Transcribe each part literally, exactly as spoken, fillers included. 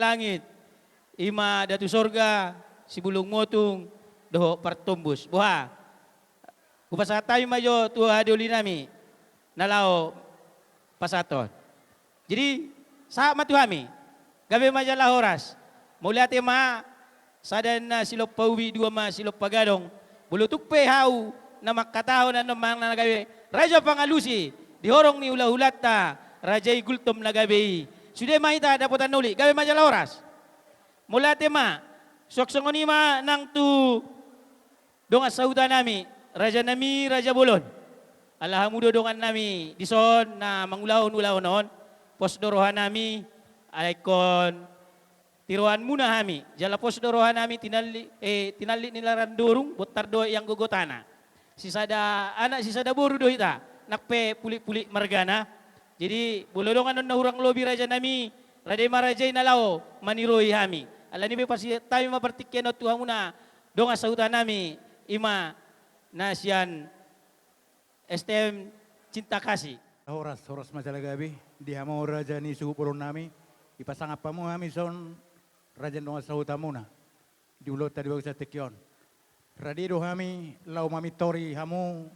langit, i ma Datu Sorga, Sibulung Motung dohot Partombus. Boha? Hupasahat hami ma jo tu hahadolinami na laho pasahathon. Jadi, sahat ma tu hami. Gabe ma jala horas. Mauliate ma, sada na silompa ubi, dua ma silompa gadong. Molo tung pe hau na mangkatahon annon manang na gabe raja pangalusi di horong ni hulahulanta, raja i Gultom na gabe i. Sude ma hita dapotan na uli. Gabe ma jala horas. Mauliate ma. Suang songon i ma nang tu dongan sahutanami, rajanami, raja bolon. Ala hamu do dongannami dison na mangulahon ulaon on, pos do rohanami, ala ingkon tiroanmuna hami, jala pos do rohanami tinallik, eh, tinallik ni laran dorung, bontar do ianggo gotana. Sisada anak, sisada boru do hita, nang pe pulik-pulik margana. Jadi, molo dong annon na hurang lobi rajanami, rade ma raja i na laho maniroi hami. Alani pe pasahat hami ma partingkian on tu hamuna dongan sahutanami, i ma na sian S T M Cinta Kasih. Horas, horas ma jala gabe, di hamu raja ni suhut bolonnami, dipasangap hamu hami son raja ni dongan sahutamuna di ulaonta di bagasan tingki on. Rade do hami laho mamintori hamu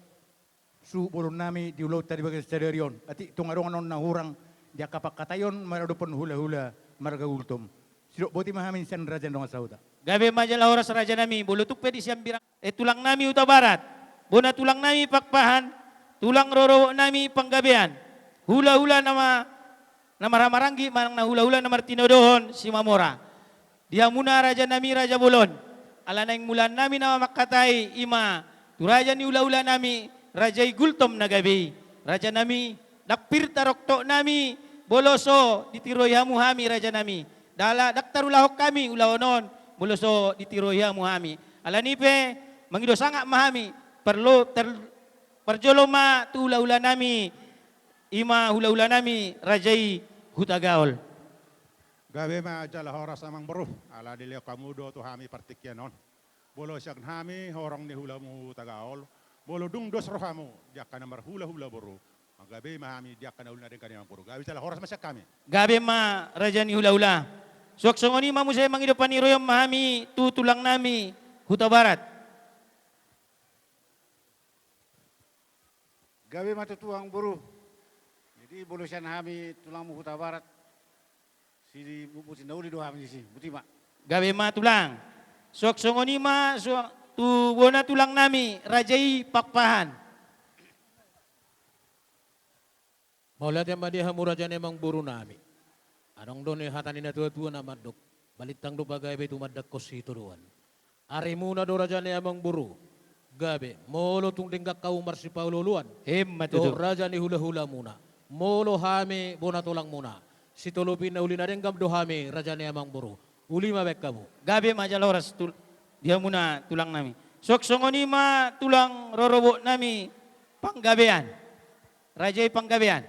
suhut bolonnami di ulaonta di bagasan sadari on. Atik tung adong annon na hurang di angka pangkataion maradophon hulahula marga Gultom. Sidok boti ma hami sian raja ni dongan sahuta. Gabe ma jala horas rajanami, molo tung pe di sian birang, eh, tulangnami Hutabarat, bona tulangnami Pakpahan, tulang rorobotnami Panggabean, hulahula na ma-, na marhahamaranggi manang na hulahula na martinodohon Simamora. Di hamuna rajanami raja bolon, ala naeng mulaannami nama mangkatai, i ma tu raja ni hulahulanami, raja i Gultom na gabe i. Rajanami, ndang pir taroktoknami molo so ditiroi hamu hami rajanami. Ndang ala, ndang tarulahon hami ulaon on molo so ditiroi hamu hami. Alani pe mangido sangap ma hami, parlo-, tar-, parjolo ma tu hulahulanami, i ma hulahulanami raja i Hutagaol. Gabe ma jala horas amang boru, ala dilehon hamu do tu hami partingkian on. Molo sian hami horong ni hulamu Hutagaol, molo dung dos rohamu di angka na marhulahula boru, manggabe ma hami di angka na uli na denggan i amang boru. Gabe jala horas ma sian hami. Gabe ma raja ni hulahula. Suang songon i ma muse mangido paniroion ma hami tu tulangnami Hutabarat. Gabe ma tutu amang boru. Jadi molo sian hami tulangmu Hutabarat, si di-, boti na uli do hami disi, boti ma. Gabe ma tulang. Suang songon i ma, suang tu bona tulangnami, raja i Pakpahan. Mauliate ma di hamu raja ni amang borunami. Adong do ni hata ni natuatua na mandok, balintang do pagabe tumandangkon sitodoan. Arimuna do raja ni amang boru. Gabe, molo tung denggan hamu marsipaolooloan, emma tutu, dohot raja ni hulahulamuna, molo hami bona tulangmuna, sitolopi na uli na denggan do hami raja ni amang boru. Uli ma baen hamu. Gabe ma jala horas tul-, di hamuna tulangnami. Suang songon i ma tulang rorobotnami Panggabean. Raja i Panggabean.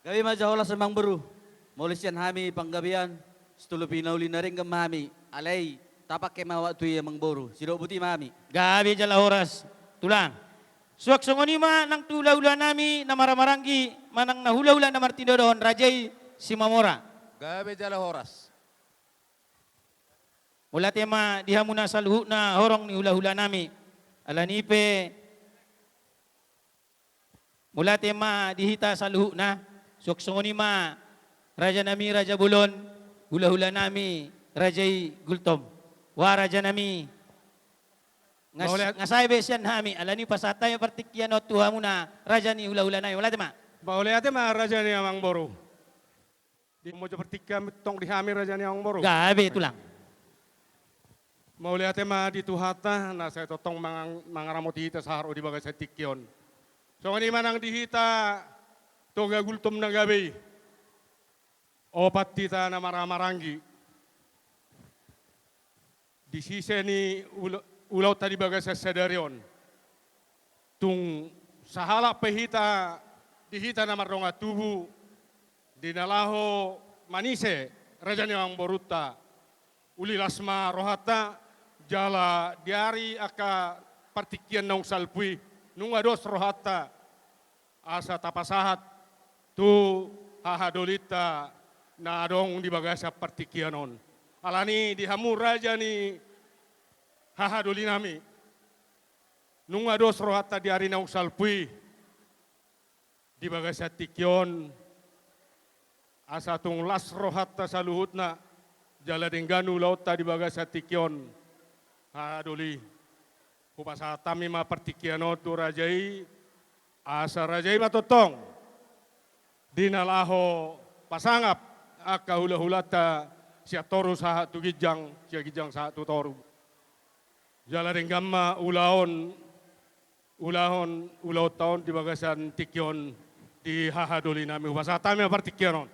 Gabe ma jala horas amang boru. Molo sian hami Panggabean, sitolopi na uli na denggan ma hami, alai tapangke ma waktu i amang boru. Sidok boti ma hami. Gabe jala horas tulang. Suang songon i ma nang tu hulahulanami na marhahamaranggi manang na hulahula na martinodohon, raja i Simamora. Gabe jala horas. Mauliate ma di hamuna saluhutna horong ni hulahulanami. Alani pe mauliate ma di hita saluhutna, suang songon i ma rajanami raja bolon, hulahulanami raja i Gultom. Wa rajanami. Ngas-, mauliate. Nga sae be sian hami, alani pasahat hami partingkian on tu hamuna raja ni hulahulanami. Mauliate ma. Mauliate ma raja ni amang boru. Di mojo partingkian tong di hami raja ni amang boru. Gabe tulang. Mauliate ma di Tuhanta na sai tongtong mangang-, mangaramoti hita sahat ro di bagasan tingki on. Songon i ma nang di hita Toga Gultom na gabe i. Opat hita na marhahamaranggi di sise ni ula-, ulaonta di bagasan sadari on. Tung sahalak pe hita, di hita na mardongan tubu, di na laho manise raja ni amang borunta, uli las ma rohanta, jala di ari angka partingkian naung salpu i, nunga dos rohanta, asa tapasahat tu hahadolinta na adong di bagasan partingkian on. Alani di hamu raja ni hahadolinami, nunga dos rohanta di ari naung salpu i di bagasan tingki on, asa tung las rohanta saluhutna, jala denggan ulaonta di bagasan tingki on, hahadoli. Hupasahat hami ma partingkian on tu raja i, asa raja i ma tongtong di na laho pasangap angka hulahulanta sian toru sahat tu ginjang, sian ginjang sahat tu toru. Jala denggan ma ulaon, ulaon, ulaonta on di bagasan tingki on di hahadolinami. Hupasahat hami ma partingkian on.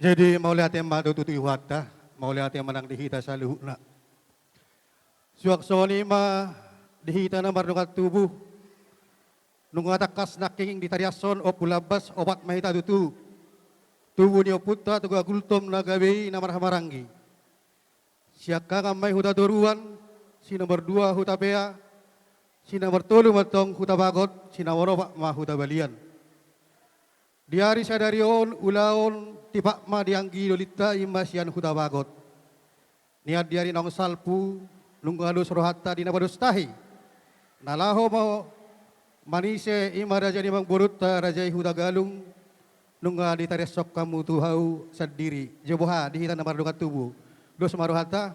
Jadi, mauliate ma tutu di Tuhanta, mauliate ma nang di hita saluhutna. Suang songon i ma di hita na mardongan tubu, nunga tangkas nangkin ditariashon Ompu Lambas, opat ma hita tutu. Tubu ni ompunta Toga Gultom na gabe i na marhahamaranggi. Siangkangan ma i huta toruan, si nomor dua huta pea, si nomor tolu ma tong huta bagot, si nomor opat ma huta balian. Di ari sadari on ulaon tipak ma di anggi dolinta i ma sian huta bagot. Nian di ari naung salpu, nunga dos rohanta di na pados tahi. Na laho ma manise i ma raja ni amangborunta, raja i huta Galung, nunga ditariashon hamu tu hau sandiri. Jolo boha di hita na mardongan tubu. Dos ma rohanta.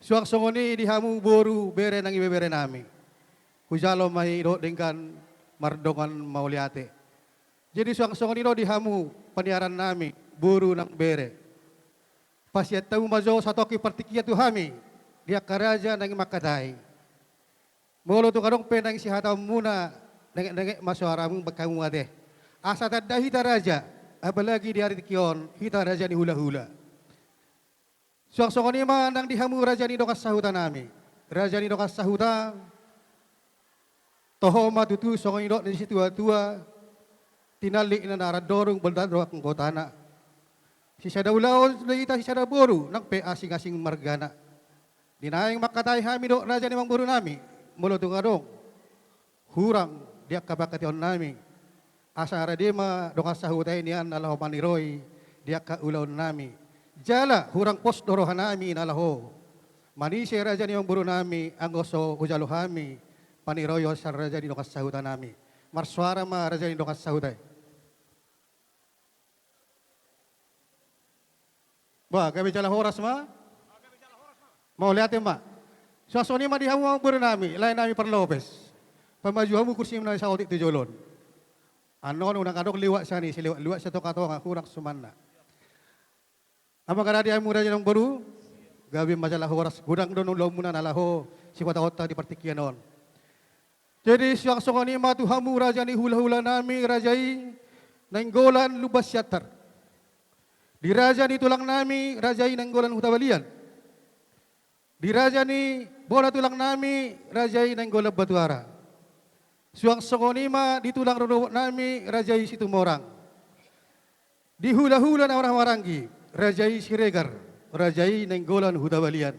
Suang songon i di hamu boru, bere nang ibeberenami. Hujalo ma i dohot denggan mardongan mauliate. Jadi suang songon i do di hamu paniarannami, boru nang bere. Pasian hamu ma jo satongkin partingkian tu hami, di angka raja naeng mangkatai. Molo tung adong pe naeng sihataonmuna, dengetdenget ma soaramu bahen hamu ate. Asa tanda hita raja, apalagi di ari tingki on, hita raja ni hulahula. Suang songon i ma nang di hamu raja ni dongan sahutanami. Raja ni dongan sahuta, toho ma tutu songon nidok ni situatua, tinallik na naran dorung, boldak do anggotana. Sisada ulaon do hita sisada boru, nang pe asingasing margana. Di naeng mangkatai hami dohot raja ni amangborunami, molo tung adong hurang di angka pangkataionnami. Asa rade ma dongan sahuta i nian na laho maniroi di angka ulaonnami. Jala hurang pos do rohanami na laho manise raja ni amangborunami, anggo so hujalo hami paniroion sian raja ni dongan sahutanami. Marsoara ma raja ni dongan sahuta i. Bah, gabe jala horas ma. Mauliate ma. Suang songon i ma di hamu amangborunami, laenami parlopes. Pamaju hamu kursi na saotik tu jolo on. Annon unang adong liwat sian i, silewat-lewat sian tongatonga, hurang sumanna. Amang, rade hamu raja ni amangboru, gabe ma jala horas, godang do ulaonmuna na laho sipatahonta di partingkian on. Jadi suang songon i ma tu hamu raja ni hulahulanami, raja i Nainggolan Lumban Siantar. Di raja ni tulangnami, raja i Nainggolan Hutabalian. Di raja ni bona tulangnami, raja i Nainggolan Batuara. Suang songon i ma di tulang rorobotnami, raja i Situmorang. Di hulahula na marhahamaranggi, raja i Siregar, raja i Nainggolan Hutabalian.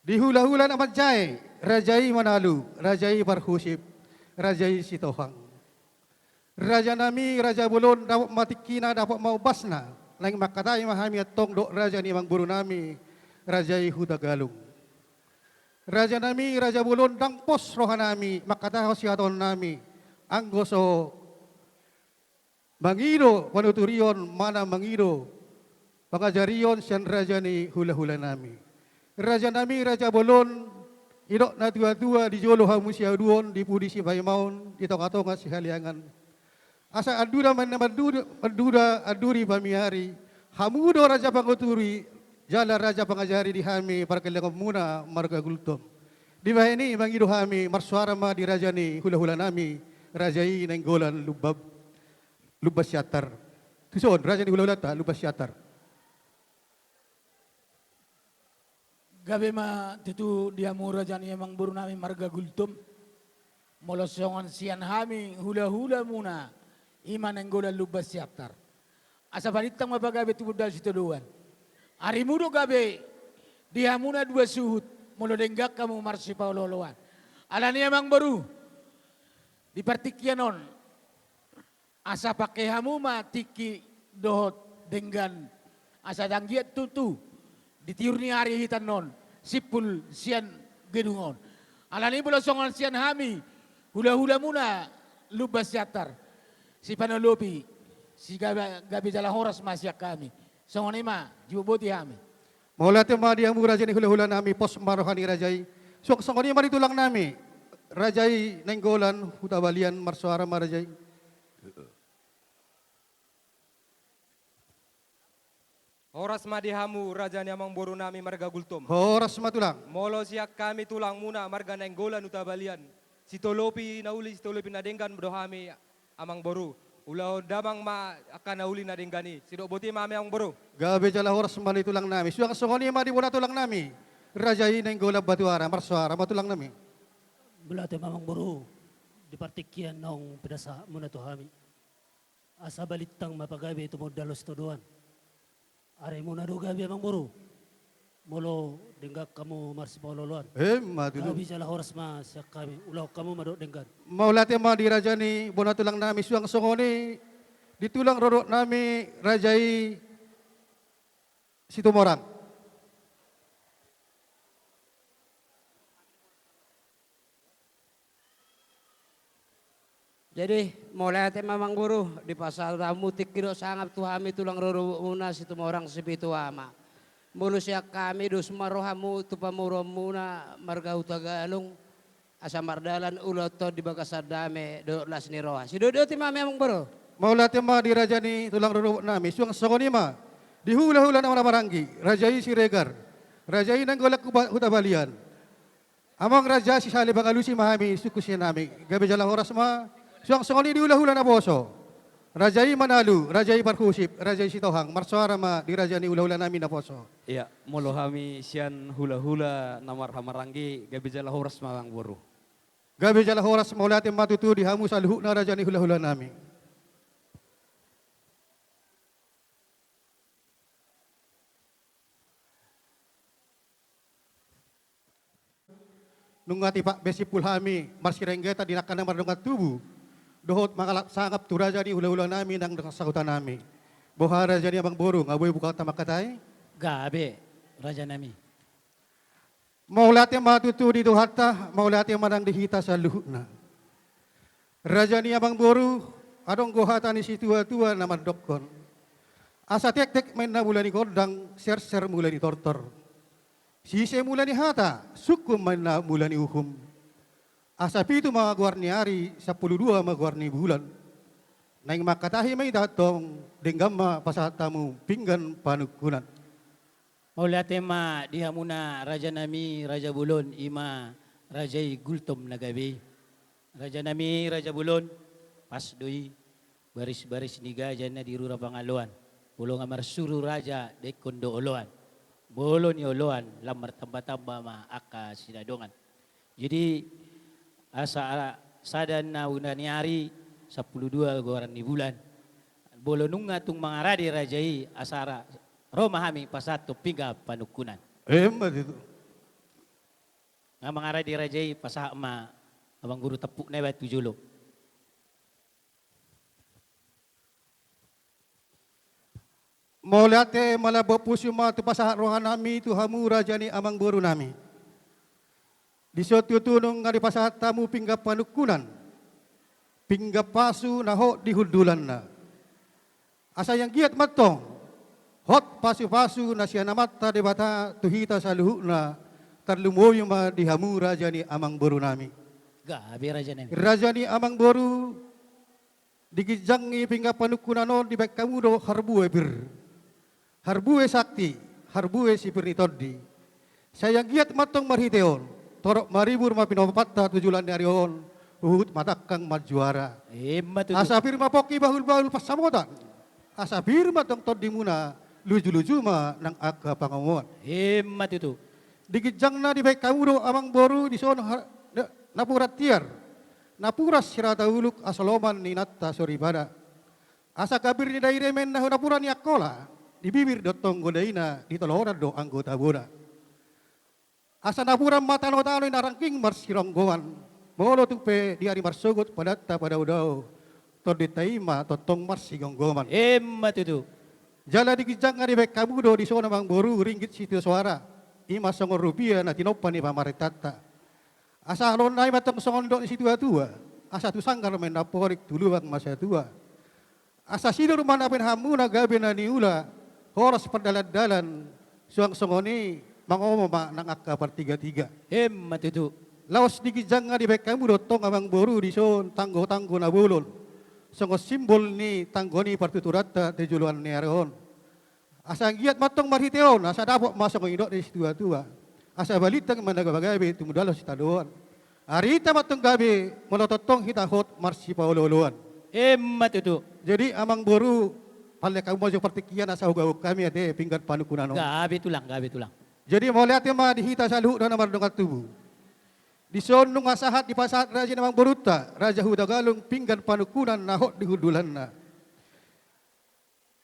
Di hulahula na manjae, raja i Manalu, raja i Parhusip, raja i Sitohang. Rajanami, raja bolon, dapot ma tingkina, dapot ma ombasna. Naeng mangkatai ma hami antong dohot raja ni amangborunami, raja i Hutagalung. Rajanami, raja bolon, ndang pos rohanami mangkatahon sihataonnami, anggo so mangido panuturion manang mangido pangajarion sian raja ni hulahulanami. Rajanami, raja bolon, didok natuatua, di jolo hamu siaduon, di pudi sipaimaon, di tongatonga sihaliangan. Asa andura ma na manduda, andura anduri pamiari, hamu do raja panguturi jala raja pangajari di hami pargellengonmuna marga Gultom. Dibahen i mangido hami, marsoara ma di raja ni hulahulanami, raja i Nainggolan Lumban, Lumban Siantar. Tuson, raja ni hulahulanta, Lumban Siantar. Gabe ma tutu di hamu raja ni amangborunami marga Gultom. Molo songon sian hami hulahulamuna, i ma Nainggolan Lumban Siantar. Asa balintang ma pagabe tu bontean sitadoan. Arimu do gabe di hamu na dua suhut, molo denggan hamu marsipaolooloan. Alani i amangboru, di partingkian on, Asa pangke hamu ma tingki dohot denggan, asa dang giat tutu di tiur ni ari hita on simpul sian gedung on. Alani i molo songon sian hami hulahulamuna Lumban Siantar, sipanolopi, sigabe, gabe jala horas ma sian hami. Songon i ma, diboboti hami. Mauliate ma di hamu raja ni hulahulanami, pos ma roha ni raja i. Suang songon i ma di tulangnami, raja i Nainggolan Hutabalian, marsoara ma raja i. Horas ma di hamu raja ni amangborunami marga Gultom. Horas ma tulang. Molo sian hami tulangmuna marga Nainggolan Hutabalian, sitolopi na uli, sitolopi na denggan do hami amangboru. Ulahon damang ma angka na uli na denggan i. Sidok boti ma hami amangboru. Gabe jala horas ma di tulangnami. Suang songon i ma di bona tulangnami, raja i Nainggolan Batuara, marsoara ma tulangnami. Mauliate ma amangboru, di partingkian naung pinasahatmuna tu hami. Asa balintang ma pagabe tumundalhon sitadoan. Arimuna do gabe amangboru, molo denggan hamu marsipaolooloan. Emma tutu. Gabe jala horas ma sian hami, ulahon hamu ma dohot denggan. Mauliate ma di raja ni bona tulangnami, suang songon i di tulang rorobotnami, raja i Situmorang. Jadi, mauliate ma amangboru, dipasahat hamu tingki dohot sangap tu hami tulang rorobotmuna Situmorang Sipitu Ama. Molo sian hami, dos ma rohamu tu pamoruonmuna marga Hutagalung, asa mardalan ulaonta on di bagasan dame dohot las ni roha. Sidok boti ma hami amangboru. Mauliate ma di raja ni tulang rorobotnami, suang songon i ma di hulahula na marhahamaranggi, raja i Siregar, raja i Nainggolan Huba-, Hutabalian. Amang raja, sisale mangalusi ma hami sungkun sian hami. Gabe jala horas ma. Suang songon i di hulahula naposo, raja i Manalu, raja i Parhusip, raja i Sitohang, marsoara ma di raja ni hulahulanami naposo. Ia, molo hami sian hulahula na marhahamaranggi, gabe jala horas ma amangboru. Gabe jala horas, mauliate ma tutu di hamu saluhutna raja ni hulahulanami. Nunga tipak be simpul hami marsirenggetan di angka na mardongan tubu dohot mangalap sangap tu raja ni hulahulanami nang dongan sahutanami. Boha raja ni amangboru, nga boi buka hata mangkatai? Gabe, rajanami. Mauliate ma tutu di Tuhanta, mauliate ma nang di hita saluhutna. Raja ni amangboru, adong do hata ni situatua na mandokkon: Asa tektek ma inna mula ni gondang, serser mula ni tortor. Sise mula ni hata, sungkun ma inna mula ni uhum. Asa pitu ma goar ni ari, sampulu dua ma goar ni bulan. Naeng mangkatahi ma hita antong, denggan ma pasahat hamu pinggan panungkunan. Mauliate ma di hamuna rajanami, raja bolon, i ma raja i Gultom na gabe i. Rajanami, raja bolon, pas do i, baris-baris ni gaja na di rura Pangaloan. Molo nga marsuru raja, dengkon do oloan. Molo nioloan, lam martamba-tamba ma angka sinadongan. Jadi, asa sada na mula ni ari, sampulu dua goaran ni bulan. Molo nunga tung mangarade raja i, asa ra-, ro ma hami pasahathon pinggan panungkunan. Emma tutu. Nga mangarade raja i, pasahat ma amangboru tampukna i bahen tu jolo. Mauliate, malambok pusu ma tutu pasahat rohanami tu hamu raja ni amangborunami. Dison tutu nunga dipasahat hamu pinggan panungkunan, pinggan pasu na hot di hundulanna. Asa ianggiat ma antong hot pasu-pasu na sian Amanta Debata tu hita saluhutna, tarlumobi ma di hamu raja ni amangborunami. Gabe, rajanami. Raja ni amangboru, di ginjang ni pinggan panungkunan on dibahen hamu do harbue pir, harbue sakti, harbue sipir ni tondi. Sai anggiat ma antong marhite on, torop maribur ma pinompanta tu joloan ni ari on, huhut ma tangkang manjuara. Emma tutu. Asa pir ma pongki bahul-bahul pansamotan, asa pir ma antong tondimuna, luju-luju ma nang angka pangomoan. Emma tutu. Di ginjangna dibahen hamu do amangboru dison ha-, na-, napuran tiar, napuran sirata uluk, asa loman ni inanta soripada. Asa gambir ni dairei ma inna hu napuran ni Angkola, di bibir do antong gondaina, di tolonan do anggo tabona. Asa napuran ma tano-tano i na rangking marsironggoan, molo tung pe di ari marsogot padanta padao-dao, tondinta i ma tongtong marsigomgoman. Emma tutu. Jala di ginjang na dibaen hamu do dison amang boru ringgit sitio soara, i ma songon rupia na tinompa ni pamarentanta. Asa aloan nami ma tong songon nidok ni situatua, asa tu sanggar ma inna amporik, tu lubang ma satua. Asa sinur ma na pinahan muna gabe na niula, horas pardalandalan, suang songon i mangomo ma nang angka partigatiga. Emma tutu. Laos di ginjang na dibaen hamu do tong amang boru dison tanggotanggo na bolon, songon simbol ni tanggo ni partuturanta di joloan ni ari on. Asa anggiat ma tong marhite on, asa dapot ma songon nidok ni situatua. Asa balintang ma na gabagabe tumundalhon sitadoan. Arita ma tong gabe molo tongtong hita hot marsipaolooloan. Emma tutu. Jadi amang boru, pallek hamu ma jo partingkian asa hugabung hami ate pinggan panungkunan on. Gabe tulang, gabe tulang. Jadi mauliate ma di hita saluhutna na mardongan tubu. Dison nunga sahat dipasahat raja ni amang borunta, Raja Hutagalung, pinggan panungkunan na hot di hundulanna.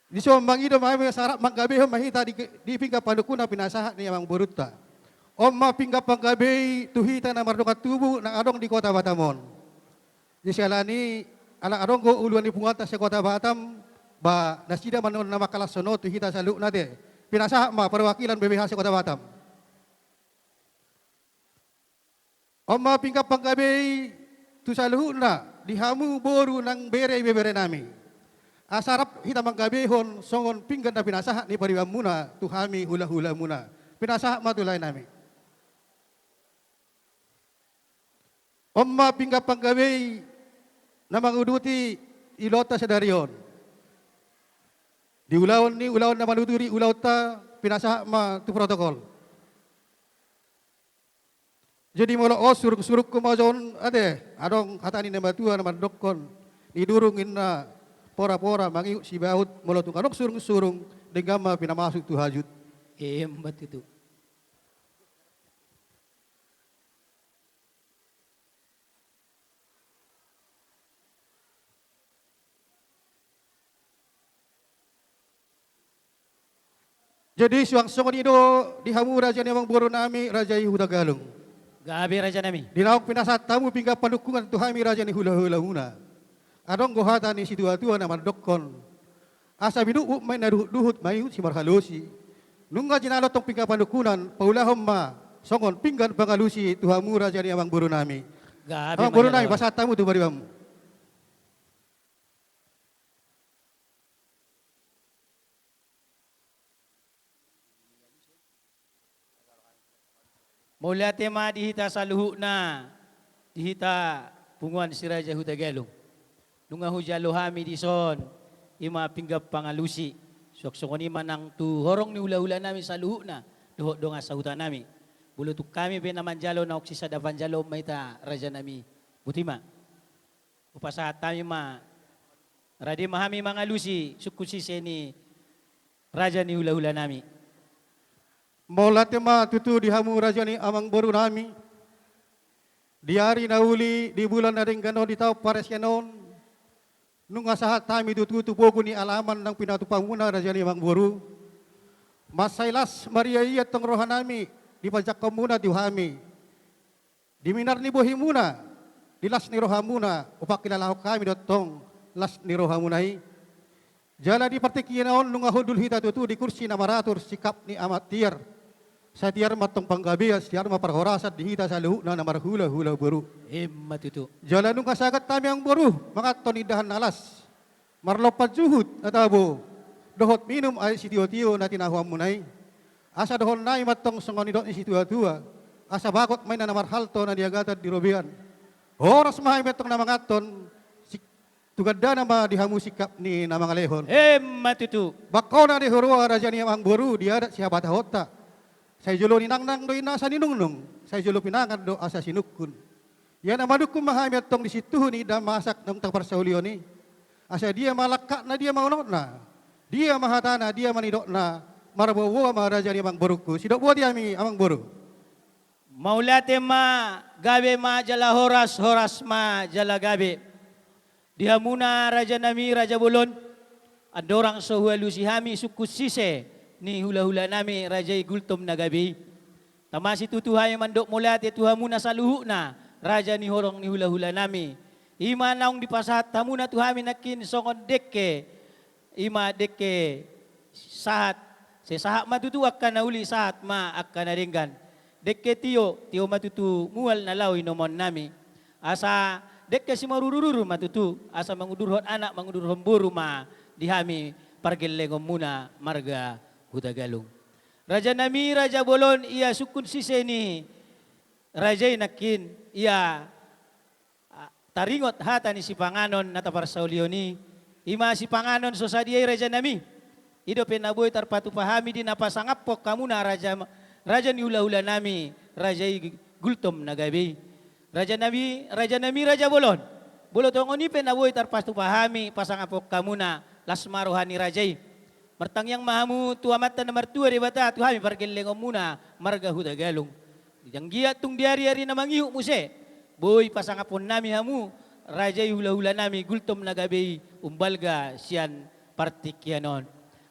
Dison mangido ma hami asa rap manggabehon ma hita di, di pinggan panungkunan pinasahat ni amang borunta. On ma pinggan panggabe i tu hita na mardongan tubu na adong di Kota Batam on. Di siala ni ala adong do uluan ni punguanta se-Kota Batam, ba nasida ma on na mangkalashon on tu hita saluhutna ate. Pinasahat ma perwakilan B B H se-Kota Batam. On ma pinggan panggabe i tu saluhutna, di hamu boru nang bere ibeberenami. Asa rap hita manggabehon songon pinggan na pinasahat ni paribanmuna tu hami hulahulamuna. Pinasahat ma tu laenami. On ma pinggan panggabe i na manguduti ulaonta sadari on. Di ulaon ni ulaon na manuturi ulaonta pinasahat ma tu protokol. Jadi molo on surungsurungkon ma jo on ate, adong hata ni na matua na mandokkon, nidurung inna porapora mangihut sibaut, molo tung adong surungsurung denggan ma pinamasuk tu hajut. Emma tutu. Jadi suang songon i do di hamu raja ni amang borunami, raja i Hutagalung. Gabe rajanami. Di naung pinasahat hamu pinggan panungkunan tu hami raja ni hulahulamuna, adong do hata ni situatua na mandokkon, asa binutbut ma inna duhutduhut mangihut simarhalosi. Nunga jinalo tong pinggan panungkunan, paulahon ma songon pinggan pangalusi tu hamu raja ni amang borunami. Gabe. Amang borunami, pasahat hamu tu paribanmu. Mauliate ma di hita saluhutna, di hita punguan si Raja Hutagalung. Nunga hujalo hami dison, i ma pinggan pangalusi. Suang songon i ma nang tu horong ni hulahulanami saluhutna, dohot dongan sahutanami. Molo tung hami pe na manjalo naung sisada panjaloon ma hita rajanami. Boti ma. Hupasahat hami ma, rade ma hami mangalusi sungkun sise ni raja ni hulahulanami. Mauliate ma tutu di hamu raja ni amang borunami. Di ari na uli, di bulan na denggan on, di taon parasian on, nunga sahat hami tutu tu pogu ni alaman naung pinatupamuna raja ni amang boru. Mansai las mariaian tong rohanami di panjangkonmuna tu hami. Di minar ni bohimuna, di las ni rohamuna, hupangkilalahon hami do tong las ni rohamuna i. Jala di partingkian on nunga hundul hita tutu di kursi na maratur singkap ni amak tiar. Sai tiar ma tong panggabean, sai tiar ma parhorasan di hita saluhutna na marhulahula boru. Emma tutu. Jala nunga sagat hami amang boru manganhon indahan na las, marlompan juhut na tabo, dohot minum aek sitiotio na tinahuanmuna i. Asa dohononnami ma tong songon nidok ni situatua, asa bagot ma inna na marhalto na niagatan di robean. Horas ma hami ma tong na manganhon, sik-, tu gandana ma di hamu singkap ni na mangalehon. Emma tutu. Bangkona di huroa raja ni amang boru di adat sihabatahonta. Sai jolo ninangnang do inna asa ninungnung, sai jolo pinangan do asa sinungkun. Ia na manungkun ma hami antong di sintuhu ni indahan masak naung taparsaulion i. Asa dia ma langkatna, dia ma unokna, dia ma hatana, dia ma nidokna, marboaboa ma raja ni amang borungku. Sidok boti hami amang boru. Mauliate ma, gabe ma jala horas, horas ma jala gabe. Di hamuna rajanami raja bolon, andorang so hualusi hami sungkun sise ni hulahulanami raja i Gultom na gabe i. Tama situtu hami mandok mauliate tu hamuna saluhutna, raja ni horong ni hulahulanami, I ma naung dipasahat hamuna tu hami nangkin songon dengke, i ma dengke sahat, sai sahat ma tutu angka na uli, sahat ma angka na denggan. Dengke tio, tio ma tutu mual na laho inomunnami. Asa dengke simarurururu ma tutu, asa mangudurhon anak, mangudurhon boru ma di hami pargellengonmuna marga Hutagalung. Rajanami, raja bolon, ia sungkun sise ni raja i nangkin, ia, a, taringot hata ni sipanganon na taparsaulihon i, i ma sipanganon so sadia i, rajanami. I dope na boi tarpatupa hami di na pasangaphon hamuna raja, raja ni hulahulanami, raja i Gultom na gabe i. Rajanami, rajanami, raja bolon. Molo tongon i pe na boi tarpatupa hami pasangaphon hamuna, las ma roha ni raja i. Martangiang ma hamu tu Amanta na martua Debata, tu hami pargellengonmuna marga Hutagalung. Di anggiat tung di ariari na mangihut muse, boi pasangaphonnami hamu, raja i hulahulanami Gultom na gabe i, umbalga sian partingkian on.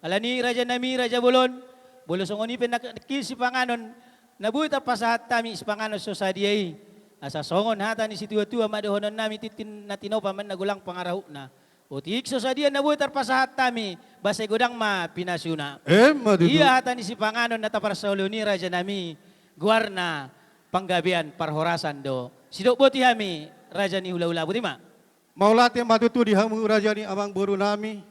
Alani, rajanami, raja bolon, molo songon i pe nangkin sipanganon na boi tarpasahat hami, sipanganon so sadia i. Asa songon hata ni situatua ma dohononnami, tintin na tinopa ma inna, golang pangarahutna. Otik so sadia na boi tarpasahat hami, ba sai godang ma pinasuna. Emma tutu. Ia hata ni sipanganon na taparsaulihon i, rajanami, goarna panggabean parhorasan do. Sidok boti hami, raja ni hulahula, boti ma. Mauliate ma tutu di hamu, raja ni amangborunami.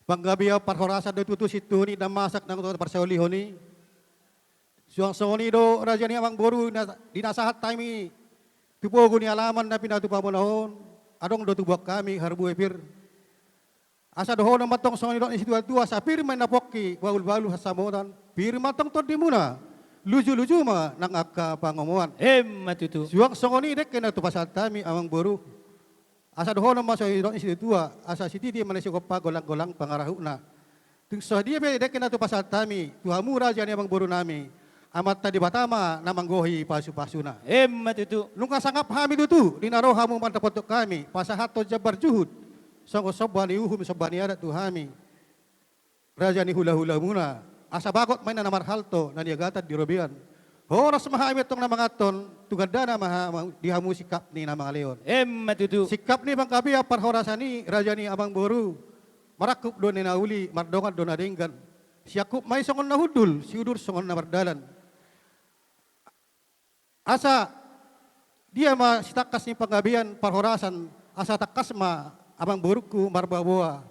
Panggabean parhorasan do tutu sintuhu ni na masak naung taparsaulihon i. Suang songon i do, raja ni amangboru, na, di na sahat hami tu pogu ni alaman na pinatupamuna on, adong do tubuan hami harbue pir. Asa dohonon ma tong songon nidok ni situatua, asa pir ma inna pongki, bahulbahul pansamotan, pir ma tong tondimuna, lujuluju ma nang angka pangomoan. Emma tutu. Suang songon i dengke na hupasahat hami, amangboru. Asa dohonon ma songon nidok ni situatua, asa sititi ma na sigompa, golanggolang pangarahutna. Tung so sadia pe dengke na hupasahat hami tu hamu, raja ni amangborunami, Amanta Debata ma na manggohi pasupasuna. Emma tutu. Nunga sangap hami tutu di na ro hamu mandapothon hami pasahathon jambar juhut songon somba ni uhum, somba ni adat tu hami, raja ni hulahulamuna, asa bagot ma inna na marhalto na niagatan di robean. Horas ma hami antong na manganhon, tu gandana ma ha-, ma-, di hamu singkap ni na mangalehon. Emma tutu. Singkap ni panggabean parhorasan i, raja ni amangboru, marangkup do na uli, mardongan do na denggan. Siangkup ma i songon na hundul, siudur songon na mardalan. Asa dia ma sitangkas ni panggabean parhorasan, asa tangkas ma amangborungku marboaboa.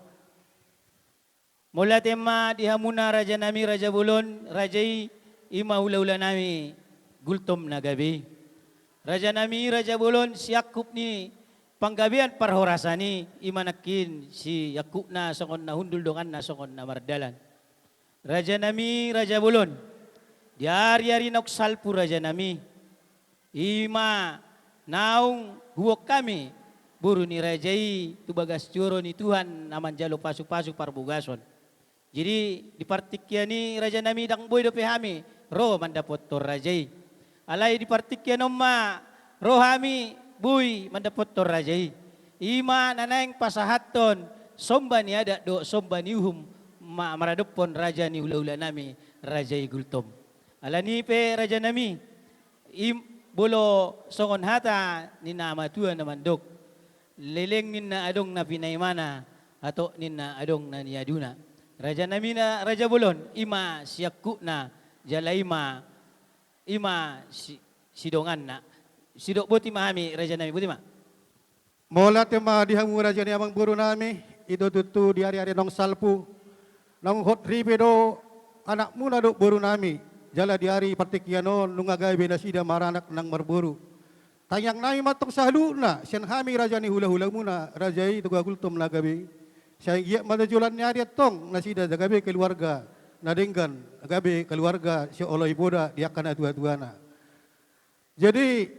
Mauliate ma di hamuna, rajanami, raja bolon, raja i, i ma hulahulanami Gultom na gabe i. Rajanami, raja bolon, siangkup ni panggabean parhorasan i, i ma nangkin siangkupna songon na hundul, donganna songon na mardalan. Rajanami, raja bolon, di ariari naung salpu, rajanami, i ma naung huboan hami boru ni raja i tu bagas joro ni Tuhan na manjalo pasupasu parbogason. Jadi, di partingkian i, rajanami, ndang boi dope hami ro mandapothon raja i. Alai di partingkian on ma ro hami boi mandapothon raja i. I ma na naeng pasahathon somba ni adat dohot somba ni uhum ma-, maradophon raja ni hulahulanami, raja i Gultom. Alani i pe, rajanami, i molo songon hata ni na matua na mandok, leleng ninna adong na pinaimana, atok ninna adong na niaduna. Rajanami na raja bolon, i ma siangkupna, jala i ma, i ma si-, sidonganna. Sidok boti ma hami, rajanami, boti ma. Mauliate ma di hamu, raja ni amangborunami, i do tutu di ariari naung salpu, naung hot ripe do anakmuna dohot borunami, jala di ari partingkian on nunga gabe nasida maranak nang marboru. Tangiangnami ma antong saluhutna sian hami, raja ni hulahulamuna, raja i Toga Gultom na gabe i, sai anggiat ma tu joloan ni ari antong nasida gabe keluarga na denggan, gabe keluarga sioloi poda di angka natuatuana. Jadi,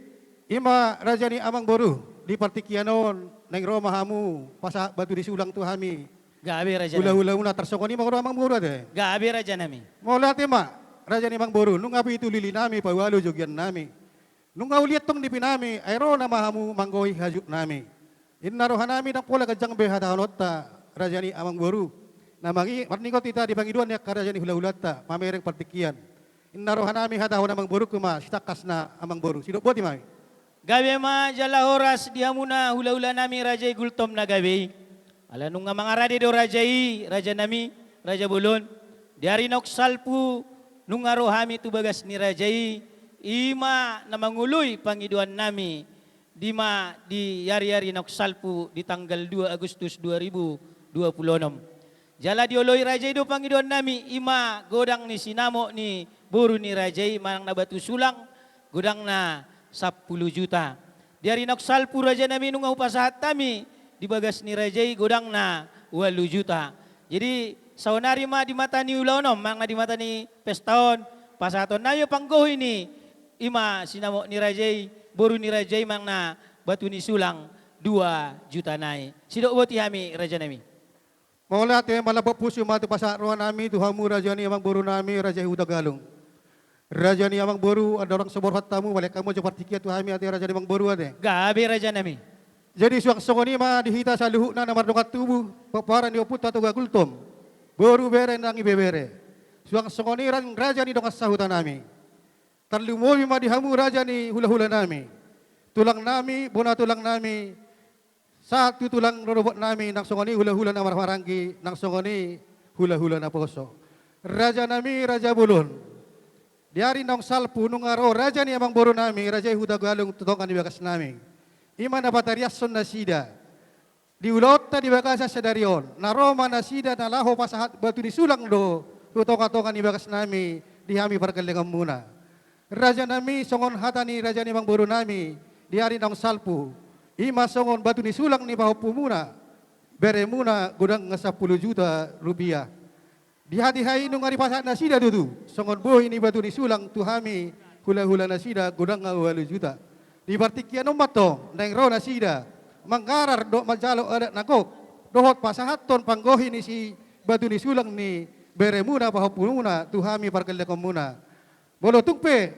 i ma, raja ni amangboru, di partingkian on naeng ro ma hamu pasahat batu ni sulang tu hami. Gabe, rajanami. Hulahulamuna, tarsongon i ma ro, amangboru, ate? Gabe, rajanami. Mauliate ma, raja ni amangboru, nunga pitu lilinami paualu jogiannami. Nunga uli antong nipinami, ai ro nama hamu manggohi hajutnami. Inna rohanami ndang pola ganjang be hatahononta, raja ni amangboru, na mangi-, marningot hita di pangidoan ni angka raja ni hulahulanta mamereng partingkian. Inna rohanami, hatahon amangborungku ma sitangkasna, amangboru. Sidok boti ma hami. Gabe ma jala horas di hamuna hulahulanami raja i Gultom na gabe i. Ala nunga mangarade do raja i, rajanami, raja bolon. Di ari naung salpu nunga ro hami tu bagas ni raja i, i ma na mangoloi pangidoannami, di ma di ari-ari naung salpu di tanggal dua Agustus dua ribu dua puluh enam. Jala dioloi raja i do pangidoannami, i ma godang ni sinamot ni boru ni raja i manang na batu sulang, godangna sampulu juta. Di ari naung salpu rajanami nunga hupasahat hami di bagas ni raja i godangna ualu juta. Jadi saonari ma di mata ni ulaon on manang na di mata ni pesta on, pasahatonnami panggohi ni i ma sinamot ni raja i, boru ni raja i manang na batu ni sulang dua juta nai. Sidok boti hami rajanami. Mauliate, malambok pusu ma tu pasahat rohanami tu hamu raja ni amangborunami, raja i Hutagalung. Raja ni amangboru, andorang so borhat hamu, mauliate hamu jo partingkian tu hami ate raja ni amangboru ate. Gabe rajanami. Jadi suang songon i ma di hita saluhutna na mardongan tubu, pomparan ni ompunta Toga Gultom, boru, bere nang ibebere. Suang songon i nang raja ni dongan sahutanami. Tarlumobi ma di hamu raja ni hulahulanami, tulangnami, bona tulangnami, sahat tu tulang rorobotnami, nang songon i hulahula na marhahamaranggi, nang songon i hulahula naposo. Rajanami raja bolon, di ari naung salpu nunga ro raja ni amangborunami raja i Hutagalung tu tonga ni bagasnami. I ma na patariashon nasida di ulaonta di bagasan sadari on, na ro ma nasida na laho pasahat batu ni sulang do tu tongatonga ni bagasnami di hami pargellengonmuna. Rajanami, songon hata ni raja ni amangborunami di ari naung salpu, i ma songon batu ni sulang ni pahompumuna, beremuna godangna sampulu juta rupiah. Di hatiha i nunga dipasahat nasida tutu songon bohi ni batu ni sulang tu hami hulahulanasida godangna ualu juta. Di partingkian on ma tong naeng ro nasida manggarar dohot manjalo adat na gok dohot pasahathon panggohi ni si batu ni sulang ni beremuna pahompumuna tu hami pargellengonmuna. Molo tung pe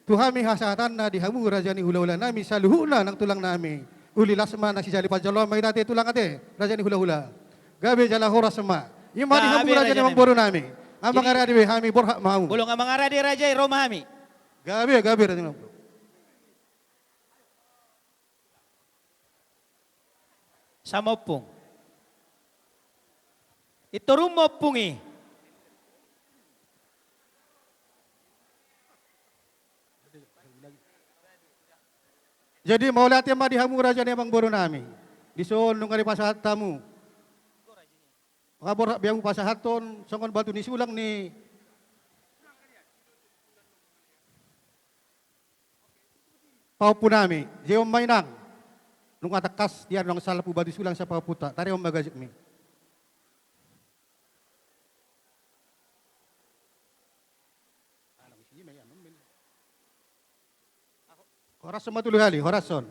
tu hami hasahatanna di hamu raja ni hulahulanami saluhutna nang tulangnami, uli las ma na sijalo panjaloan ma hita ate tulang ate, raja ni hulahula. Gabe jala horas ma. I ma di hamu raja ni amangborunami. Nga mangarade be hami, borhat ma hamu. Molo nga mangarade raja i, ro ma hami. Gabe, gabe raja ni amangboru. Sama ompung. Intorummu ompung i. Jadi mauliate ma di hamu raja ni amangborunami. Dison nunga dipasahat hamu. Nga borhat be hamu pasahathon songon batu ni sulang ni pahompunami, jehon ma inang. Nunga tangkas di ari naung salpu batu sulang sian pahompunta, tarehon ma gajutmi. Horashon ma tolu hali, horashon.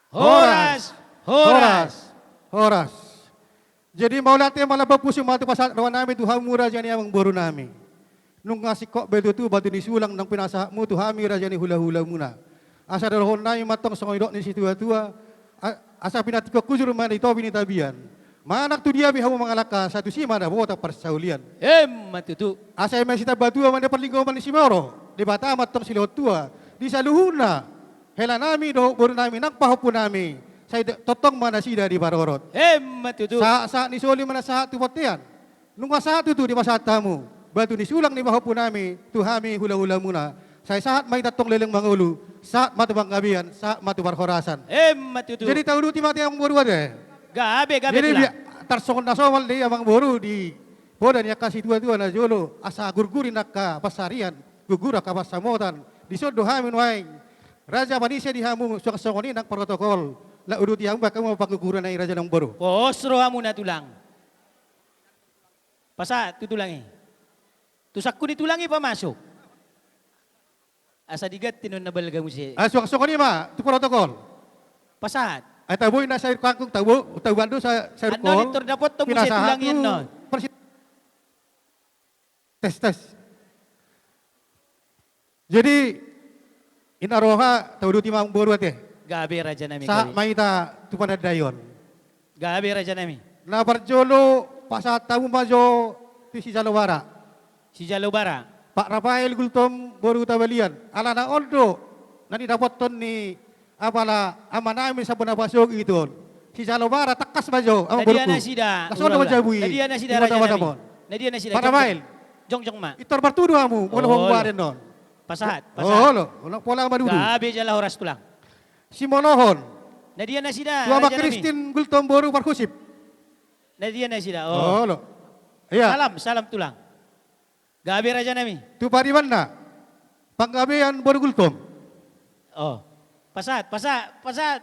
Horas, horas, horas. Jadi mauliate ma lambok pusu ma tu pasahat rohanami tu hamu raja ni amangborunami. Nunga singkop be tutu batu ni sulang naung pinasahatmu tu hami raja ni hulahulamuna. Asa dohononnami ma tong songon nidok ni situatua, a-, asa pinantikhon hujur ma di topi ni tapian. Manang tu dia pe hamu mangalangka, sai tusi ma dapotan parsaulian. Emma tutu. Asa eme sitambatua ma na parlinggoman ni simoro, Debata ma tong silehon tua di saluhutna helanami dohot borunami nang pahompunami, sai tongtong ma nasida diparorot. Emma tutu. Sahat, sahat ni soli ma na sahat tu bontean. Nunga sahat tutu dipasahat hamu batu ni sulang ni pahompunami tu hami hulahulamuna. Sai sahat ma hita tong leleng mangolu, sahat ma tu panggabean, sahat ma tu parhorasan. Emma tutu. Jadi tauduti ma ate amangboru ate. Gabe, gabe tulang. Jadi biar tarsongon na somal do i amangboru di poda ni angka situatua na jolo, asa gurguri angka pansarian, gurguri angka pansamotan. Dison do hami nuaeng raja manise di hamu suang songon i nang protokol. Laho uduti hamu bahen hamu panggurguron i raja ni amangboru. Pos rohamuna tulang. Pasahat tu tulang i. Tu sangku ni tulang i pamasuk. Asa diganti non na balga muse. Ah, suang songon i ma tu protokol. Pasahat. Ai tabo i na sayur kangkung, tabo, tabo ando sa-, sayur kol. Annon i tor dapothon muse tulang i annon. Persi-, tes, tes. Jadi ina roha tauduti ma amangboru ate. Gabe rajanami. Sahat ma hita tu panandaion. Gabe rajanami. Na parjolo pasahat hamu ma jo tu sijalo bara. Sijalo bara. Pak Rafael Gultom boru Hutabagian. Alana on do na nidapothon ni apala amanami Sambona Pasogit on. Sijalo bara, tangkas ma jo, amang boruku. Na dia nasida? Laos on do manjabui. Na dia nasida, raja nami? Na dia nasida? Pak Rafael. Jongjong ma. Pintor martudu hamu molo holan baen on. Pasahat, pasahat. Olo, unang pola maduduk. Gabe jala horas, Tulang. Simolohon. Na dia nasida, raja nami? Tu Ama Kristin Gultom boru Parhusip. Na dia nasida? Oh. Olo. Ia. Salam, salam, Tulang. Gabe, raja nami. Tu paribanna, Panggabean boru Gultom. Oh. Pasahat, pasahat, pasahat.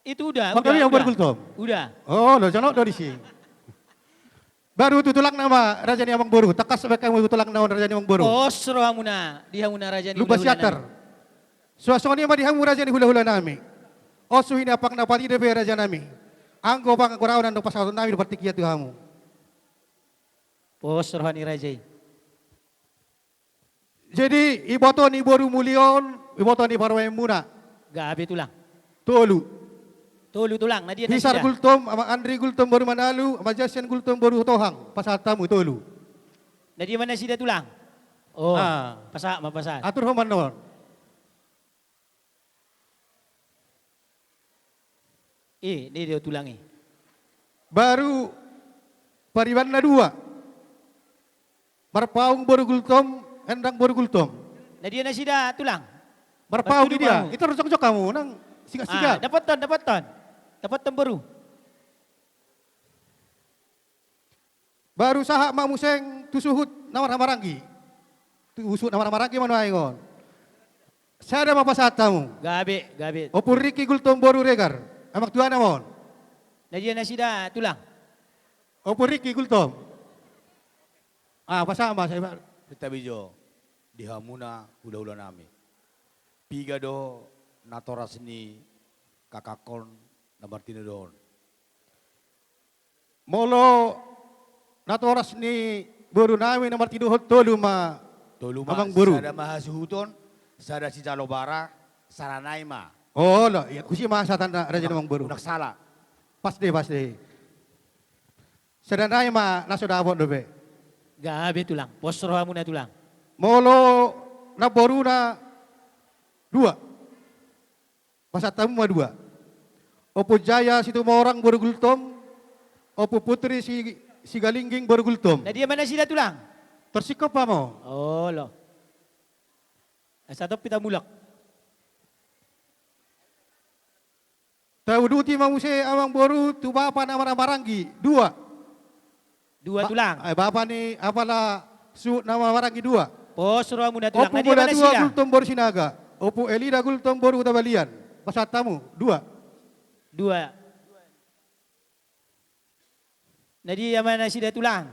Itu udah, Panggabean boru Gultom. Udah. Olo, jonok do disi. Baru tu tulangna ma, raja ni amang boru. Tangkas baen hamu tu tulangna on, raja ni amang boru. Pos rohamuna di hamuna, raja ni hulahula nami. Lumban Siantar. Suang songon i ma di hamu, raja ni hulahula nami. On suhi ni ampang na patide pe, raja nami. Anggo pangguraon do pasahaton nami do partingkian tu hamu. Pos roha ni raja i. Jadi, iboto ni boru muli on, iboto ni parumaenmuna. Gabe, Tulang. Tolu. Tolu, Tulang. Na dia nasida? Hisar Gultom, Ama Andri Gultom boru Manalu, Ama Jasen Gultom boru Tohang. Pasahat hamu tolu. Na dia ma nasida, Tulang? Oh. Ah. Pasahat ma, pasahat. Atur ho ma on. I, i do, Tulang, i. Baru paribanna dua. Marpaung boru Gultom, Endang boru Gultom. Na dia nasida, Tulang? Marpaung. Martudu dia. Itu jongjong hamu, nang siga-siga. Ah, dapothon, dapothon. Dapothon boru. Baru sahat ma muse tu suhut na marhahamaranggi. Tu suhut na marhahamaranggi ma nuaeng on. Sada ma pasahat hamu. Gabe, gabe. Ompu Riki Gultom boru Regar. Amang tuana ma on. Na dia nasida, Tulang? Ompu Riki Gultom. Ah, pasahat ma, sai ma. Santabi jo di hamuna hulahula nami. Piga do natoras ni kakangkon na martinodohon? Molo natoras ni boru nami na martinodohon, tolu ma. Tolu ma, amang boru. Sada ma hasuhuton, sada sijalo bara, sada nai ma. Olo, ia, tusi ma sahatna, raja ni amang boru. Unang sala. Pas do i, pas do i. Sada nai ma na so dapot dope. Gabe, Tulang. Pos rohamuna, Tulang. Molo namboruna dua. Pasahat hamu ma dua. Ompu Jaya Situmorang boru Gultom, Ompu Putri Si-, Sigalingging boru Gultom. Na dia ma nasida, Tulang? Tor singkop hamu. Olo. Asa tong pe tamulak. Tauduti ma muse, amang boru, tu bapa na marhahamaranggi, dua. Dua, Tulang. Eh, bapa ni apala suhut na marhahamaranggi, dua. Pos rohamuna, Tulang. Na dia ma nasida? Ompu Mula Tua Gultom boru Sinaga, Ompu Elida Gultom boru Hutabagian. Pasahat hamu, dua. Dua. Na dia ma nasida, Tulang?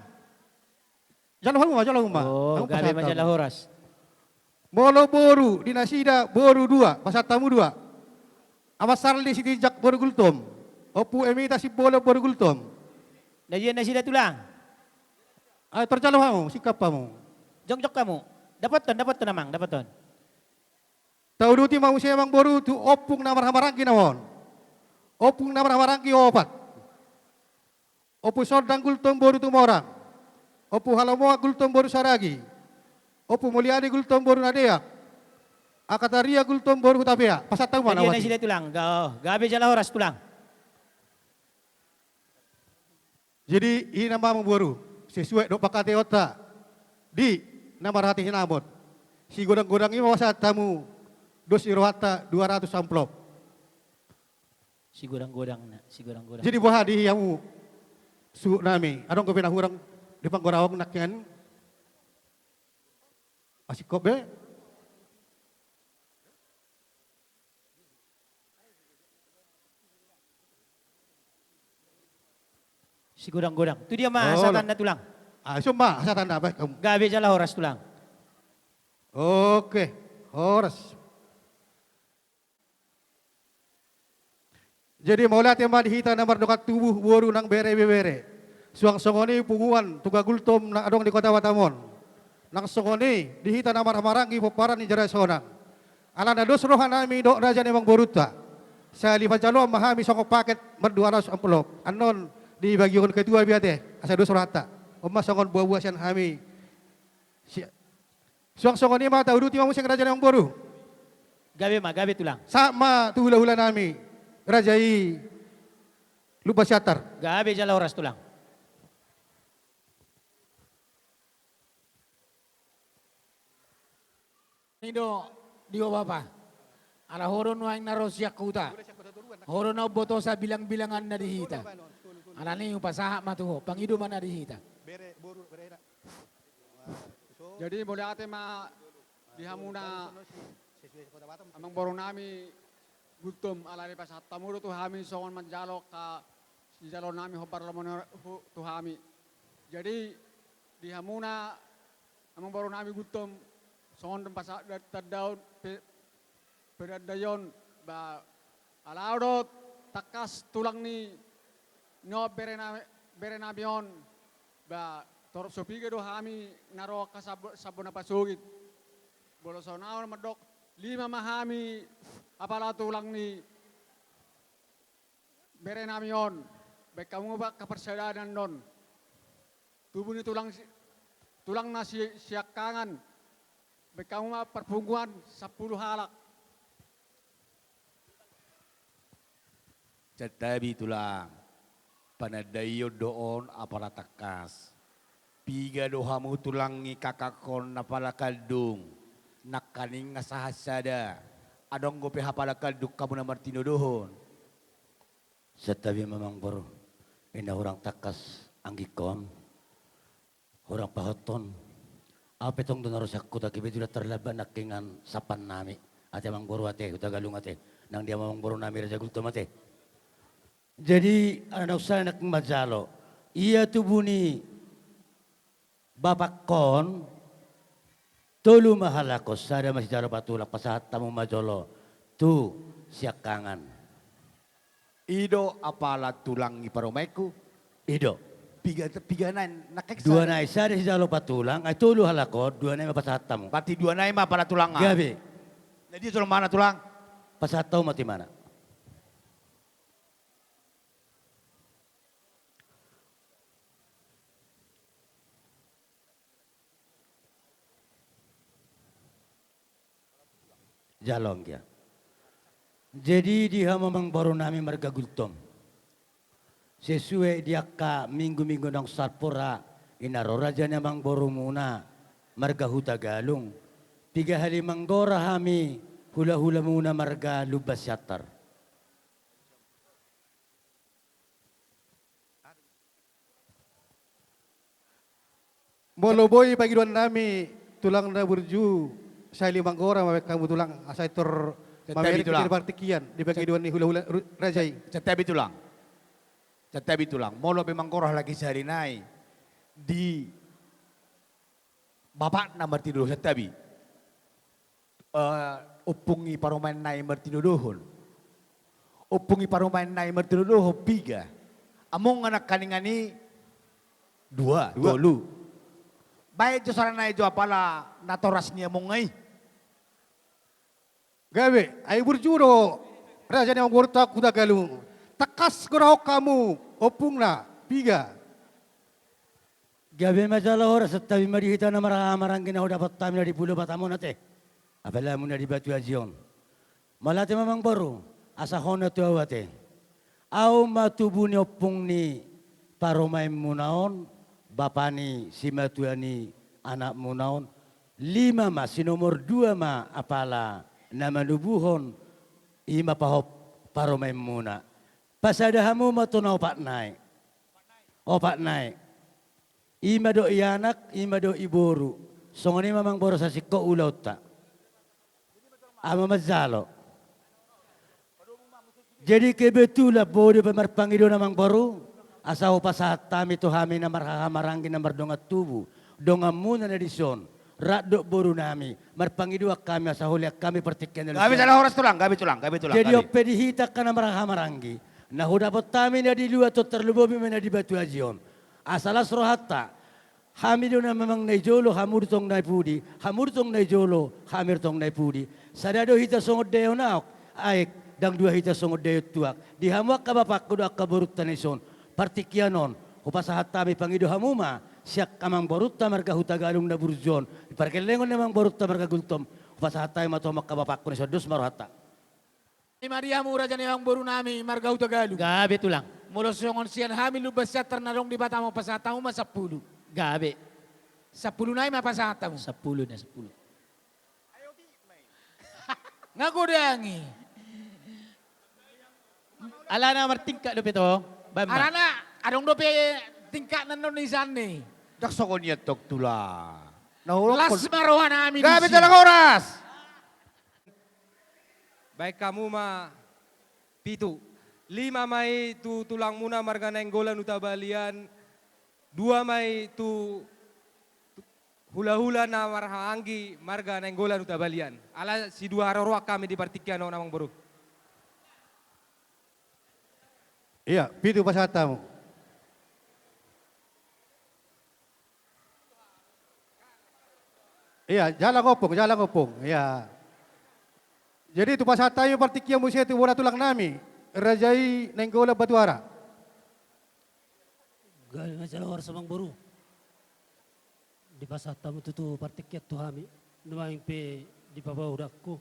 Jalo hamu ma, jalo hamu ma. Oh, gabe ma, jala horas. Molo boru di nasida, boru dua, pasahat hamu dua. Ama Sarli Sitinjak boru Gultom, Ompu Emita Simbolon boru Gultom. Na dia nasida, Tulang? Ah, tor jalo hamu, singkop hamu. Jongjong hamu. Dapothon, dapothon, amang, dapothon. Tauduti ma muse, amang boru, tu ompung na marhahamaranggi na on. Ompung na marhahamaranggi opat. Ompu Sondang Gultom boru Tumorang. Ompu Halomoan Gultom boru Saragi. Ompu Muliani Gultom boru Nadeak. Akataria Gultom boru Hutapea. Pasahat hamu ma. Na dia nasida, Tulang? Ga-, oh, gabe jala horas, Tulang. Jadi, i nama, amang boru, sesuai dohot pangkataionta di na marhite sinamot. Sigodang-godang i ma pasahat hamu dos ni rohanta, dua ratus amplop. Sigodang-godang na, sigodang-godang. Jadi, boha di hamu suhut nami? Adong dope na hurang di panggoraon nangkin? Masingkop be? Sigodang-godang. Tu dia ma sahatanna, Tulang? Ah, ison ma sahatanna, baen hamu. Gabe jala horas, Tulang. Oke, horas. Jadi, mauliate ma di hita na mardongan tubu, boru nang bere ibebere. Suang songon i punguan Toga Gultom na adong di Kota Batam on. Nang songon i di hita na marhahamaranggi pomparan ni jala sonang. Alana dos roha nami dohot raja ni amang borunta. Sahali panjaloan ma hami songon paket mardua ratus amplop. Annon dibagihon ketua be ate, asa dos rohanta. On ma songon buabua sian hami. Si-, suang songon i ma tauduti ma muse raja ni amangboru. Gabe ma, gabe tulang. Sahat ma tu hulahula nami, raja i Lumban Siantar. Gabe jala horas tulang. I do, di ho bapa. Ala ho do nuaeng na ro sian huta. Ho do na umbotosa bilangbilanganna di hita. Alani i hupasahat ma tu ho, pangido ma na di hita. Jadi mauliate ma di hamuna amangboru nami Gultom, alai pasahat hamu do tu hami songon manjalo angka sijalo nami hombar lomo ni ho-, tu hami. Jadi di hamuna amangboru nami Gultom, songon pasahat da-, tandaon pe-, penandaion, ba, ala do tangkas tulang ni, ni on bere na-, bere nami on, ba, torop so piga do hami na ro angka sambo, sambo na pasogit. Molo songon au mandok, lima ma hami apala tulang ni bere nami on, baen hamu ma angka parsadaan on. Tubu ni tulang si-, tulang na si-, siangkangan, baen hamu ma parpunguan sampulu halak. Santabi tulang, panandaion do on apala tangkas. Piga do hamu tulang ni kakangkon apala kandung, nangkaning nga sahat sada, adong dope apala kandung hamu na martinodohon. Santabi ma amangboru, inna hurang tangkas anggingkon, hurang pahothon. Au pe tong do na ro sian huta, kebetulan tarlambat nangkiningan sampan nami. Ate amangboru ate, Hutagalung ate. Nang di hamu amangboru nami Raja Gultom ate. Jadi, ala naung sala nangkin manjalo. Ia tubu ni bapangkon, tolu ma halak on, sada ma sijalo patulang, pasahat hamu ma jolo tu siangkangan. I do apala tulang ni parumaenku. I do. Piga, piga nai, nangkin dua nai, sada sijalo patulang, ai tolu halak on, dua nai ma pasahat hamu. Berarti dua nai ma apala tulang, ah. Gabe. Jadi jolo mana tulang? Pasahat hamu ma tu ibana. Jalo anggia. Jadi di hamu amangboru nami marga Gultom. Sesuai di angka minggu-minggu naung salpu ra, inna ro raja ni amangborumuna marga Hutagalung. Piga hali manggora hami hulahulamuna marga Lumban Siantar. Molo boi pangidoan nami tulang na burju, sahali manggora ma baen hamu tulang, asa i tor mamereng tu partingkian di pangidoan ni hulahula ru-, raja i. Santabi tulang. Santabi tulang. Molo pe manggora halak i sahali nai di bapakna martinodohon, santabi. Eh, ompung ni parumaen nai martinodohon. Ompung ni parumaen nai martinodohon piga? Among nangkaningan i dua, dua. Tolu. Baen jo sala nai jo apala natoras ni among i. Gabe, ai burju do raja ni amangborunta Hutagalung. Tangkas gorahon hamu ompungna piga? Gabe ma jala horas, santabi ma di hita na marhahamaranggi na hudapot hami na di Pulo Batam on ate. Apala hamu na di Batu Aji on. Mauliate ma amangboru, asa hona tu au ate. Au ma tubu ni ompung ni parumaenmuna on, bapa ni simatua ni anakmuna on. Lima ma, si nomor dua ma apala na manubuhon, i ma pahop parumaenmuna. Pasada hamu ma tu na opat nai. Opat nai. I ma dohot i anak, i ma dohot i boru. Songon i ma amangboru, sasingkop ulaonta. Au ma manjalo. Jadi kebetulan boi dope marpangidoan amangboru, asa hupasahat hami tu hami na marhahamaranggi na mardongan tubu, donganmuna na dison, rap dohot boru nami, marpangidoan hami asa hulean hami partingkian na. Gabe jala horas tulang, gabe tulang, gabe tulang. Jadi on pe di hita angka na marhahamaranggi, na hudapot hami na di luat on, tarlumobi ma na di Batu Aji on. Asa las rohanta, hami do na memang na i jolo, hamu do tong na i pudi, hamu do tong na i jolo, hami do tong na i pudi. Sada do hita songon daion aek, aek, ndang dua hita songon daion tuak. Di hamu angka bapangku dohot angka borunta na dison, partingkian on, hupasahat hami pangido hamu ma Sian amangborunta marga Hutagalung na burju on, di pargellengon ni amangborunta marga Gultom, hupasahat hami ma tu hamu angka bapangku na son, dos ma rohanta. Ima di hamu raja ni amangborunami marga Hutagalung. Gabe tulang. Molo songon sian hami Lumban Siantar na adong di Batam on, pasahat hamu ma sampulu. Gabe. Sampulu nai ma pasahat hamu. Sampulu na sampulu. Nga godang i. Alana martingkat dope to, Bamba. Alana adong dope tingkatna annon sian i. Ndang songon i antong tulang. Na horas. Las ma rohanami. Gabe tulang, horas. Baen hamu ma pitu. Lima ma i tu tulangmuna marga Nainggolan Hutabalian. Dua ma i tu, tu hulahula na marhahaanggi marga Nainggolan Hutabalian. Ala sidua haroroan hami di partingkian on, amangboru. Ia, pitu pasahat hamu. Ia, jalang ompung, jalang ompung. Ia. Jadi tu pasahat hami partingkian muse tu bona tulangnami, raja i Nainggolan Batuara. Gabe ma jala horas, amangboru. Dipasahat hamu tutu partingkian tu hami, nuaeng pe di bapaudaku.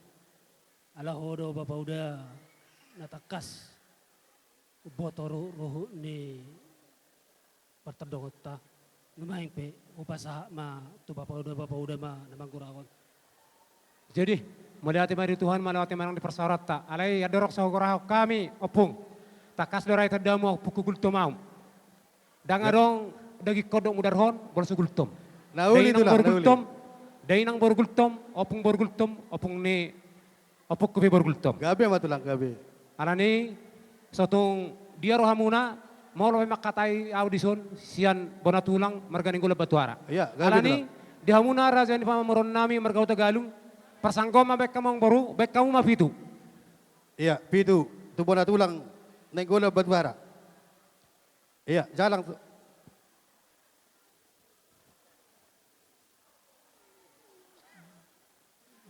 Ala ho do bapauda na tangkas umboto ru-, ruhut ni partondongonta. Nuaeng pe hupasahat ma tu bapauda, bapauda ma na manggurahon. Jadi, mauliate ma di Tuhan, mauliate ma nang di parsaoranta. Alai andorang so hugurahon hami, ompung. Tangkas do ra i tandamu, ompungku Gultom ahu. Ndang adong dagingkon dohot mudarhon molo so Gultom. Na uli tulang, na uli. Dai inang boru Gultom, dai inang boru Gultom, ompung boru Gultom, ompung ni ompungku pe boru Gultom. Gabe ma tulang, gabe. Alani, so tung dia rohamuna, molo pe mangkatai ahu dison, sian bona tulang marga Nainggolan Batuara. Ia, gabe tulang. Alani, di hamuna raja ni pamoruonnami marga Hutagalung, parsanggoman ma baen hamu, amangboru, baen hamu ma pitu. Ia, pitu, tu bona tulang Nainggolan Batuara. Ia, jalang tu.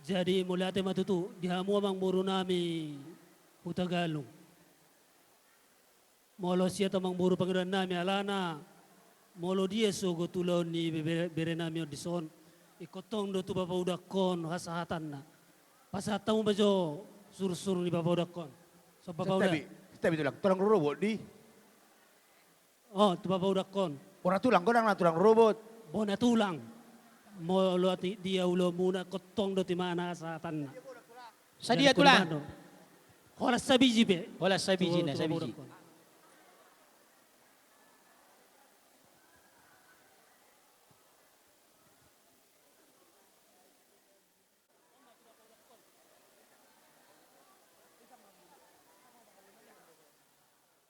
Jadi, mauliate ma tutu di hamu amangborunami Hutagalung. Molo sian amangboru pangidoannami, alana molo dia sogot ulaon ni be-, be-, berenami on dison, ingkon tong do tu bapaudangkon hasahatanna. Pasahat hamu ma jo surunsuru ni bapaudangkon. Songon bapauda. Santabi, santabi tulang, tulang rorobot di. Oh, tu bapaudangkon. Bona tulang, godang na tulang rorobot. Bona tulang. Molo atik dia ulaonmuna, ingkon tong do tu ibana hasahatanna. Sadia tulang? Holan sabiji pe. Holan sabiji na, sabiji.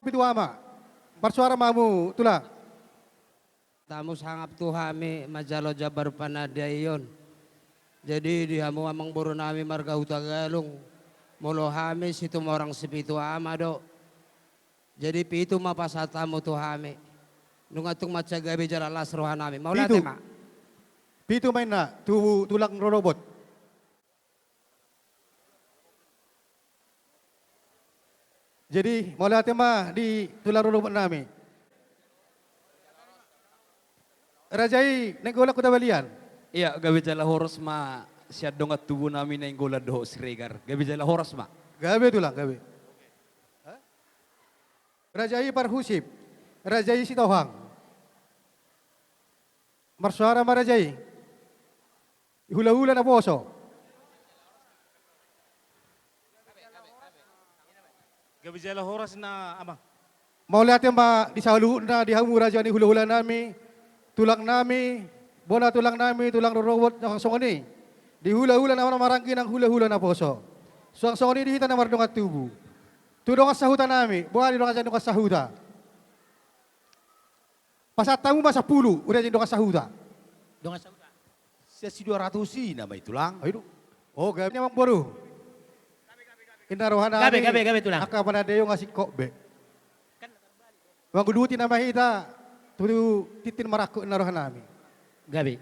Pitu ama, marsuara ma hamu tulang. Tamu sangap tu hami manjalo jambar panandaion. Jadi di hamu amangborunami marga Hutagalung, molo hami Situmorang Sipitu Ama do. Jadi pitu ma pasahat hamu tu hami. Nunga tung mansai gabe jala las rohanami. Mauliate ma. Pitu ma inna tu tulang rorobot. Jadi mauliate ma di tulang rorobotnami. Raja i Nainggolan Hutabalian. Ia, gabe jala horas ma sian dongan tubunami Nainggolan dohot Siregar. Gabe jala horas ma. Gabe tulang, gabe. Raja i Parhusip, raja i Sitohang. Marsuara ma raja i. Hulahula naposo. Gabe jala horas na, Amang. Mauliate ma di saluhutna di hamu raja ni hulahulanami, tulangnami, bona tulangnami, tulang rorobot na songon i. Di hulahula na maranggi nang hulahula naposo. Suang songon i di hita na mardongan tubu. Tu dongan sahutanami, boha di dongan, dongan sahuta. Pasahat hamu ma sampulu, uda jin dongan sahuta. Dongan sahuta. Sia si dua ratus i nama i tulang. Ayo. Oh, gabe ni amangboru. Inna rohanami. Gabe, gabe, gabe tulang. Angka panandaion nga singkop be. Manguduti nama hita, tu tintin marangkup inna rohanami. Gabe.